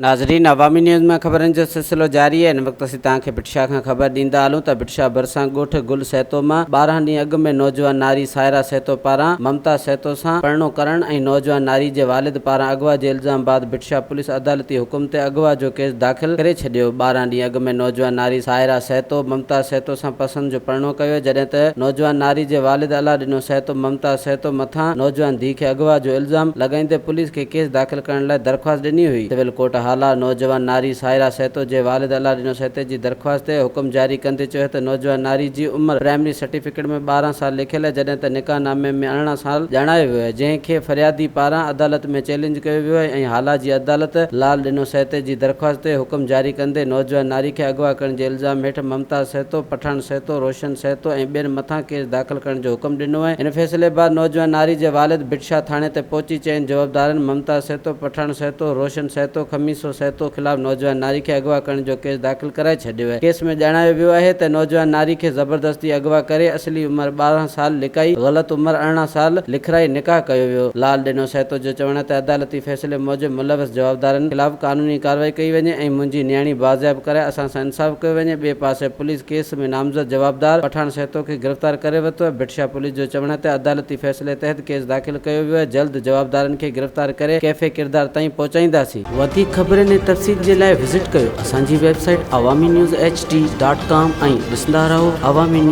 ناظرين عوامي نيوز ۾ خبرن جو سلسلو جاري آهي هن وقت اسين توهان کي ڀٽ شاهه کان خبر ڏيندا هلون ته ڀٽ شاهه ڀرسان ڳوٺ گل سهتو مان 12 ڏينهن اڳ ۾ نوجوان ناري سائره سهتو پاران ممتا سهتو سان پرڻو ڪرڻ ۽ نوجوان ناري جي والد پاران اغوا جي الزام بعد ڀٽ شاهه پوليس عدالتي حڪم تي اغوا جو ڪيس داخل ڪري ڇڏيو 12 ڏينهن اڳ ۾ نوجوان ناري سائره سهتو ممتا سهتو سان پسند جو پرڻو ڪيو جڏهن ته نوجوان ناري جي والد الله ڏنو سهتو ممتا سهتو مٿان نوجوان ڌيء کي اغوا جو الزام لڳائيندي پوليس کي ڪيس داخل ڪرڻ لاء درخواست ڏني هئي. سول ڪورٽ هالا نوجوان ناري سائره سهتو جي والد الله ڏنو سهتي جي درخواست تي حڪم جاري ڪندي چيو ته نوجوان ناري جي عمر پرائمري سرٽيفڪيٽ ۾ 12 سال لکيل آهي جڏهن ته نڪاح نامي ۾ 18 سال ڄاڻايو ويو آهي جنهن کي فريادي پاران عدالت ۾ چئلينج ڪيو ويو آهي ۽ هالا جي عدالت لال ڏنو سهتي جي درخواست تي حڪم جاري ڪندي نوجوان ناري کي اغوا ڪرڻ جي الزام هيٺ ممتاز سهتو، پٺاڻ سهتو، روشن سهتو ۽ ٻين مٿان ڪيس داخل ڪرڻ جو حڪم ڏنو آهي. ان فيصلي بعد نوجوان ناري جي والد ڀٽ شاهه ٿاڻي تي پهچي چئن جوابدارن ممتاز سهتو، پٺاڻ سهتو، روشن سهتو، خميسو سهتو خلاف نوجوان ناري کي اغوا ڪرڻ جو ڪيس داخل ڪرائي ڇڏيو آهي. ڪيس ۾ ڄاڻايو ويو آهي ته نوجوان ناري کي زبردستي اغوا ڪري اصلي عمر 12 سال لڪائي غلط عمر 18 سال لکرائي نڪاح ڪيو ويو. لال ڏنو سهتو جو چوڻ آهي ته عدالتي فيصلي موجب ملوث جوابدارن خلاف قانوني ڪارروائي ڪئي وڃي ۽ منهنجي نياڻي بازياب ڪرائي اسان سان انصاف ڪيو وڃي. ٻئي پاسي پوليس ڪيس ۾ نامزد جوابدار پٺاڻ سهتو کي گرفتار ڪري ورتو آهي. ڀٽ شاهه پوليس جو چوڻ آهي ته عدالتي فيصلي تحت ڪيس داخل ڪيو ويو آهي، جلد جوابدارن کي گرفتار ڪري ڪيفي ڪردار تائين پهچائينداسين. وڌيڪ خبرن ۽ تفصيل جي لاء وزٽ ڪيو اسان جي website Awami news H D dot com ۽ ڏسندا رهو عوامي نيوز.